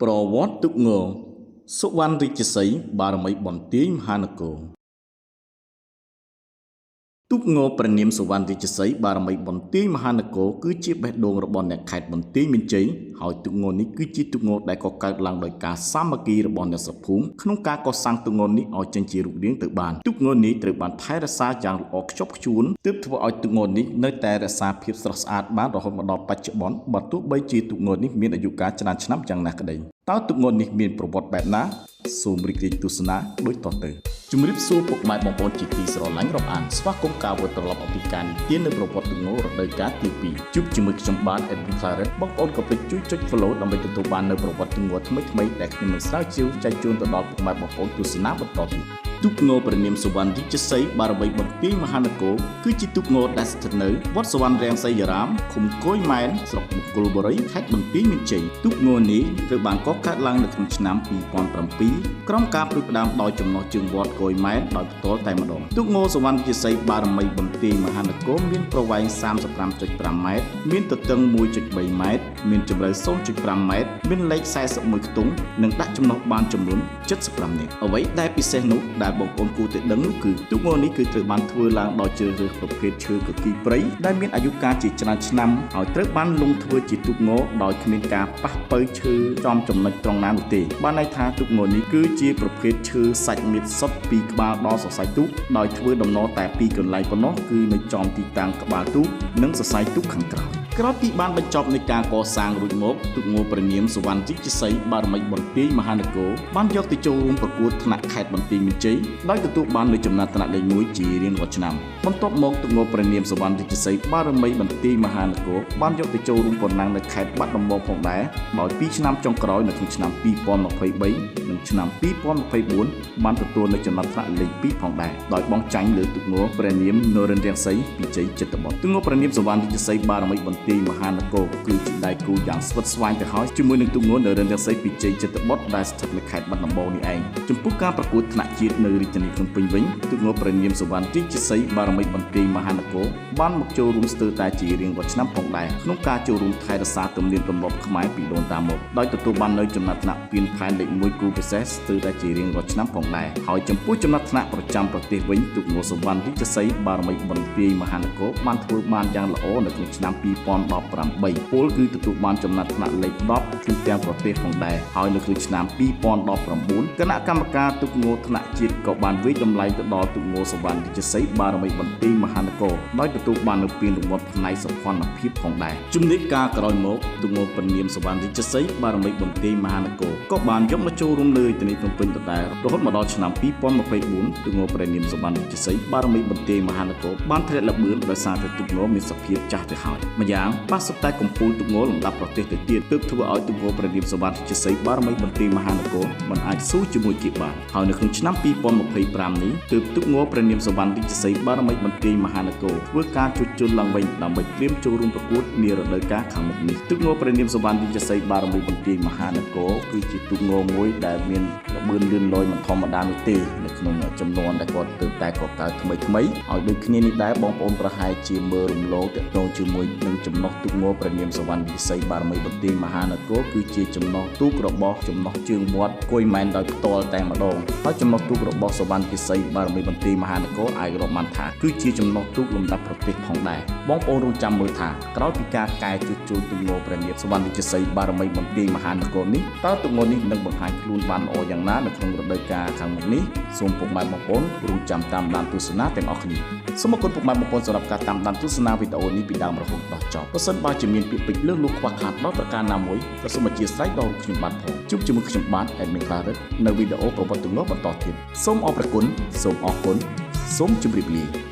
ប្រវត្តិទូកងសុវណ្ណរាជសីហ៍បារមីបន្ទាយមហានគរទូកងព្រះនាមសុវណ្ណរាជសីហ៍បារមីបន្ទាយមហានគរគឺជាបេះដូងរបស់អ្នកខេត្តបន្ទាយមានជ័យហើយទូកងនេះគឺជាទូកងដែលកកើតឡើងដោយការសាមគ្គីរបស់អ្នកស្រុកភូមិក្នុងការកសាងទូកងនេះឲ្យចេញជារូបរាងទៅបានទូកងនេះត្រូវបានថែរក្សាយ៉ាងល្អខ្ជាប់ខ្ជួនទើបធ្វើឲ្យទូកងនេះនៅតែរក្សាភាពស្រស់ស្អាតបានរហូតមកដល់បច្ចុប្បន្នបើទោះបីជាទូកងនេះមានអាយុកាលច្រើនឆ្នាំយ៉ាងណាក្តីតើទូកងនេះមានប្រវត្តិបែបណាសូមរីករាយទស្សនាដូចតទៅជំរាបសួរពុកម៉ែបងប្អូនជាទីស្រឡាញ់រាប់អានស្វាគមន៍ការវិលត្រឡប់អំពីការនិទាននៅប្រវត្តិទូងរដូវកាលទី2ជួបជាមួយខ្ញុំបាទ Edwin Claret បងប្អូនកុំភ្លេចជួយចុច Follow ដើម្បីទទួលបាននៅប្រវត្តិទូងថ្មីៗដែលខ្ញុំនឹងស្រាវជ្រាវចែកជូនទៅដល់ពុកម៉ែបងប្អូនទស្សនាបន្តទៀតទូកងព្រះនាមសុវណ្ណរាជសីហ៍បារមីបន្ទាយមហានគរគឺជាទូកងដែលស្ថិតនៅវត្តសុវណ្ណរាំងសីយារាមឃុំគយម៉ែនស្រុកមង្គលបុរីខេត្តបន្ទាយមានជ័យទូកងនេះត្រូវបានកកើតឡើងនៅក្នុងឆ្នាំ2007ក្រោមការផ្ដួចផ្ដើមដោយចំណុះជើងវត្តគយម៉ែនដោយផ្ទាល់តែម្ដងទូកងសុវណ្ណរាជសីហ៍បារមីបន្ទាយមហានគរមានប្រវែង 35.5 ម៉ែត្រមានទទឹង 1.3 ម៉ែត្រមានជម្រៅ 0.5 ម៉ែត្រមានលេខ41ខ្ទង់និងដាក់ចំណុះបានចំនួន75នាក់អ្វីដែលពិសេសនោះដែលបងប្អូនគួរតែដឹងនោះគឺទូកងនេះគឺត្រូវបានធ្វើឡើងដោយជ្រើសរើសប្រភេទឈើគគីព្រៃដែលមានអាយុកាលជាច្រើនឆ្នាំហើយត្រូវបានលង់ធ្វើជាទូកងដោយគ្មានការប៉ះពៅឈើចំចំណុចត្រង់ណានោះទេបានន័យថាទូកងនេះគឺជាប្រភេទឈើសាច់មៀតសុទ្ធពីក្បាលដល់សរសៃទូកដោយធ្វើដំណតែពីរកន្លែងប៉ុណ្ណោះគឺនៅចំទីតាំងក្បាលទូកនិងសរសៃទូកខាងក្រោយក្រោយពីបានបញ្ចប់នៃការកសាងរួចមកទូកងព្រះនាមសុវណ្ណរាជសីហ៍បារមីបន្ទាយមហានគរបានយកទៅចូលរួមប្រកួតថ្នាក់ខេត្តបន្ទាយមានជ័យដោយទទួលបាននូវចំណាត់ថ្នាក់លេខ1ជារៀងរាល់ឆ្នាំបន្ទាប់មកទូកងព្រះនាមសុវណ្ណរាជសីហ៍បារមីបន្ទាយមហានគរបានយកទៅចូលរួមប្រណាំងនៅខេត្តបាត់ដំបងផងដែរដោយ2ឆ្នាំចុងក្រោយនៅក្នុងឆ្នាំ2023និងឆ្នាំ2024បានទទួលនូវចំណាត់ថ្នាក់លេខ2ផងដែរដោយបងចាញ់លើទូកងព្រះនាមនរិនរាំងសីពិជ័យចិត្តបុត្រទូកងព្រះនាមសុវណ្ណរាជសីហ៍បារមីបន្ទាយមហានគរគឺជាដៃគូយ៉ាងស្វិតស្វាញទៅហើយជាមួយនឹងទូកងនរិនរាំងសីពិជ័យចិត្តបុត្រដែលស្ថិតនៅខេត្តបាត់ដំបងនេះឯងចំពោះការប្រកួតថ្នាក់ជាតិនៅរាជធានីភ្នំពេញវិញទូកងព្រះនាមសុវណ្ណរាជសីហ៍បារមីបន្ទាយមហានគរបានមកចូលរួមស្ទើរតែជារៀងរាល់ឆ្នាំផងដែរក្នុងការចូលរួមថែរក្សាទំនៀមទម្លាប់ខ្មែរពីដូនតាមកដោយទទួលបាននូវចំណាត់ថ្នាក់ពានផែនលេខ1គូពិសេសស្ទើរតែជារៀងរាល់ឆ្នាំផងដែរហើយចំពោះចំណាត់ថ្នាក់ប្រចាំប្រទេសវិញទូកងសុវណ្ណរាជសីហ៍បារមីបន្ទាយមហានគរបានធ្វើបានយ៉ាងល្អនៅក្នុងឆ្នាំ2018ពលគឺទទួលបានចំណាត់ថ្នាក់លេខ10ទូទាំងប្រទេសផងដែរហើយនៅក្នុងឆ្នាំ2019គណៈកម្មការទូកងថ្នាក់ជាតិក៏បានវាយតម្លៃទៅដល់ទូកងសុវណ្ណរាជសីហ៍បារមីបន្ទាយមហានគរដោយទទួលបាននូវពានរង្វាន់ផ្នែកសោភ័ណភាពផងដែរជំនាញការក្រោយមកទូកងព្រះនាមសុវណ្ណរាជសីហ៍បារមីបន្ទាយមហានគរក៏បានយកមកចូលរួមលើរាជធានីភ្នំពេញដដែលរហូតមកដល់ឆ្នាំ2024ទូកងព្រះនាមសុវណ្ណរាជសីហ៍បារមីបន្ទាយមហានគរបានធ្លាក់ល្បឿនដោយសារតែទូកងមានសភាពចាស់ទៅហើយម្យ៉ាងប៉ះសុទ្ធតែកំពូលទូកងលំដាប់ប្រទេសទៅទៀតទើបធ្វើឲ្យទូកងព្រះនាមសុវណ្ណរាជសីហ៍បារមីបន្ទាយមហានគរមិនអាចស៊ូជាមួយគេបានហើយនៅក្នុងឆ្នាំ2025នេះទើបទូកងព្រះនាមសុវណ្ណរាជសីហ៍បារមីបន្ទាយមហានគរធ្វើការជួសជុលឡើងវិញដើម្បីត្រៀមចូលរួមប្រកួតនារដូវកាលខាងមុខនេះទូកងព្រះនាមសុវណ្ណរាជសីហ៍បារមីបន្ទាយមហានគរគឺជាទូកងមួយដែលមានល្បឿនលឿនលយមិនធម្មតានោះទេនៅក្នុងចំនួនដែលគាត់ទើបតែកកើតថ្មីថ្មីហើយដូចគ្នានេះដែរបងប្អូនប្រហែលជាមើលរំលងទាក់ទងជាមួយនឹងចំណុះទូកងព្រះនាមសុវណ្ណរាជសីហ៍បារមីបន្ទាយមហានគរគឺជាចំណុះទូករបស់ចំណុះជើងវត្តគយម៉ែនដោយផ្ទាល់តែម្ដងហើយចំណុះទូករបស់សុវណ្ណរាជសីហ៍បារមីបន្ទាយមហានគរអាចរាប់បានថាគឺជាចំណុះទូកលំដាប់ប្រទេសផងដែរបងប្អូនរងចាំមើលថាក្រោយពីការកែជួសជុលទូកងព្រះនាមសុវណ្ណរាជសីហ៍បារមីបន្ទាយមហានគរនេះតើទូកងនេះនឹងបង្ហាញខ្លួនបានល្អយ៉ាងណានៅក្នុងរដូវកាលខាងមុខនេះសូមពុកម៉ែបងប្អូនរងចាំតាមដានទស្សនាទាំងអស់គ្នាសូមអរគុណពុកម៉ែបងប្អូនសម្រាប់ការតាមដានទស្សនាវីដេអូនេះពីដើមរហូតដល់ចប់ប្រសិនបើជាមានពាក្យពេចន៍លើសលួសខ្វះខាតដល់ប្រការណាមួយក៏សូមអធ្យាស្រ័យដល់ខ្ញុំបាទផងជួបជាមួយខ្ញុំបាទ Admin Claret នៅវីដេអូប្រវត្តិទំនងបន្តទៀតសូមអរព្រគុណសូមអរគុណសូមជម្រាបលា។